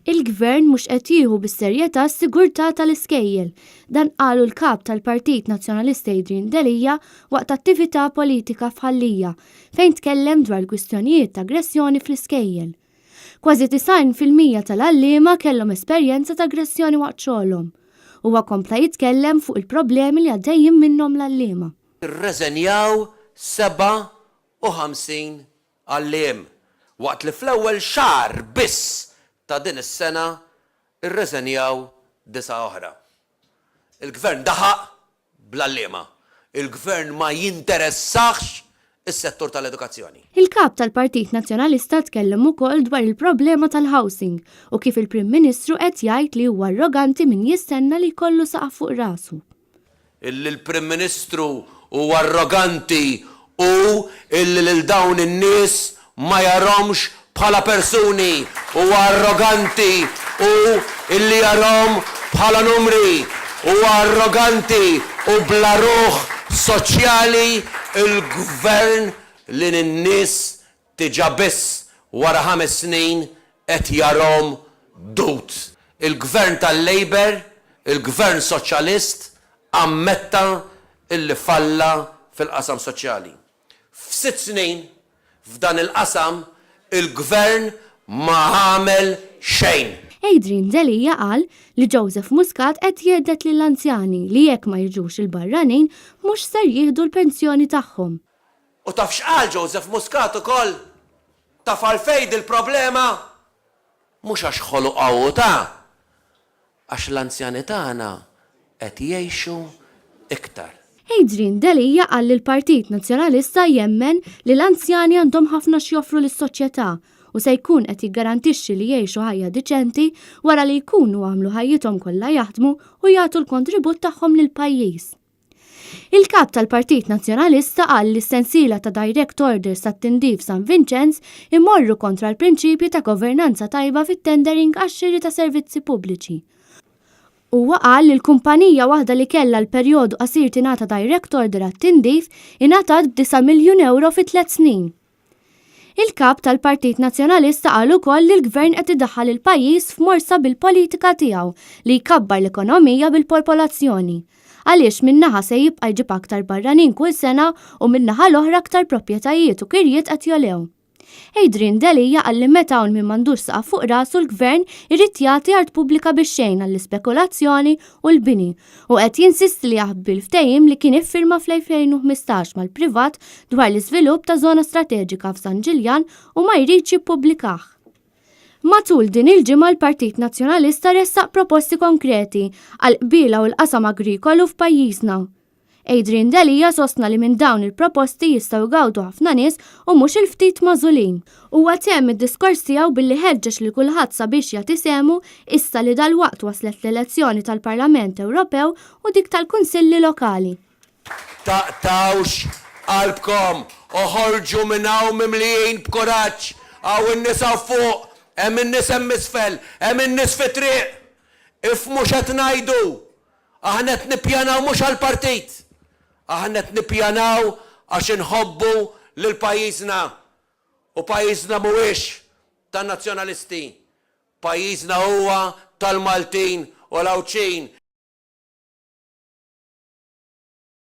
Il-Gvern mhux qed jieħu bis-serjetà s-sigurtà tal-iskejjel. Dan qalu l-Kap tal-Partit Nazzjonalista Adrian Delia waqt attività politika f'Ħal Lija fejn tkellem dwar l-kwistjonijiet ta' aggressjoni fl-iskejjel. Kważi 90% tal-għalliema kellhom esperjenza ta' aggressjoni waqt xogħolhom. Huwa kompla jitkellem fuq il-problemi li għaddejjin minnhom l-għalliema. Irreżenjaw 57 għalliem, waqt li fl-ewwel xahar biss ta' din is-sena rreżenjaw disgħa oħra. Il-Gvern daħaq bl-għalliema. Il-Gvern ma jinteressahx is-settur tal-edukazzjoni. Il-Kap tal-Partit Nazzjonalista tkellem ukoll dwar il-problema tal-housing u kif il-Prim Ministru qed jgħid li huwa arroganti min jistenna li jkollu saqaf fuq rasu. Illi l-Prim Ministru huwa arroganti hu illi lil dawn in-nies ma jarhomx bħala persuni. Huwa arroganti hu illi jarhom bħala numri. Huwa arroganti u bla ruħ soċjali l-Gvern li lin-nies Diġà biss wara ħames snin qed jarhom dud. Il-Gvern tal-Labour, il-Gvern Soċjalist ammetta illi falla fil-qasam soċjali. F'sitt snin f'dan il-qasam il-Gvern ma għamel xejn. Adrian Delia qal li Joseph Muscat qed jhedded lill-anzjani li jekk ma jiġux il-barranin mhux ser jieħdu l-pensjoni tagħhom. U taf x'qal Joseph Muscat ukoll? Taf għalfejn dil-problema? Mhux għax ħoloqha hu ta', għax l-anzjani tagħna qed jgħixu iktar. Adrian Delia qal li l-Partit Nazzjonalista jemmen li l-anzjani għandhom ħafna x'joffru lis-soċjetà u se jkun qed jiggarantixxi li jgħixu ħajja diċenti wara li jkunu għamlu ħajjithom kollha jaħdmu u jagħtu l-kontribut tagħhom lill-pajjiż. Il-Kap tal-Partit Nazzjonalista qal li s-sensiela ta' direct orders tat-tindif San Vinċenz imorru kontra l-prinċipji ta' governanza tajba fit-tendering għax-xiri ta' servizzi pubbliċi. Huwa qal li l-kumpanija waħda li kellha l-perjodu qasir tingħata direct order għat-tindif ingħatat b'disa' miljun ewro fi tlett snin. Il-Kap tal-Partit Nazzjonalista qal ukoll li l-Gvern qed idaħħal il-pajjiż f'morsa bil-politika tiegħu li jkabbar l-ekonomija bil-popolazzjoni. Għaliex minn naħa se jibqa' jġib aktar barranin kull sena u min-naħa l-oħra aktar proprjetajiet u kirjiet qed jogħlew. Adrian Delia qal li meta hawn min m'għandux saqaf fuq rasu l-Gvern irid jagħti art pubblika bix-xejn għall-ispekulazzjoni u l-bini u qed jinsisti li jaħbi l-ftehim li kien iffirma fl-2015 mal-privat dwar l-iżvilupp ta' żona strateġika f'San Ġiljan u ma jridx jippubblikah. Matul din il-ġimgħa l-Partit Nazzjonalista ressaq proposti konkreti għall-qbiela u l-qasam agrikolu f'pajjiżna. Adrian Delia sostna li minn dawn il-proposti jistgħu jgawdu ħafna nies u mhux il-ftit magħżulin. Huwa temm id-diskors tiegħu billi ħeġġeġ lil kulħadd sabiex jagħti sehmu issa li dalwaqt waslet l-elezzjoni tal-Parlament Ewropew u dik tal-Kunsilli Lokali. Taqtgħux qalbkom, oħorġu minn hawn mimlijin b'kuraġġ. Hawn in-nies hawn fuq, hemm in-nies hemm isfel, hemm in-nies fit-triq. Ifhmu x'qed ngħidu. Aħna qed nippjanaw mhux għall-partit. Aħna qed nippjanaw għax inħobbu lil pajjiżna. U pajjiżna mhuwiex tan-Nazzjonalisti. Pajjiżna huwa tal-Maltin u l-Għawdxin.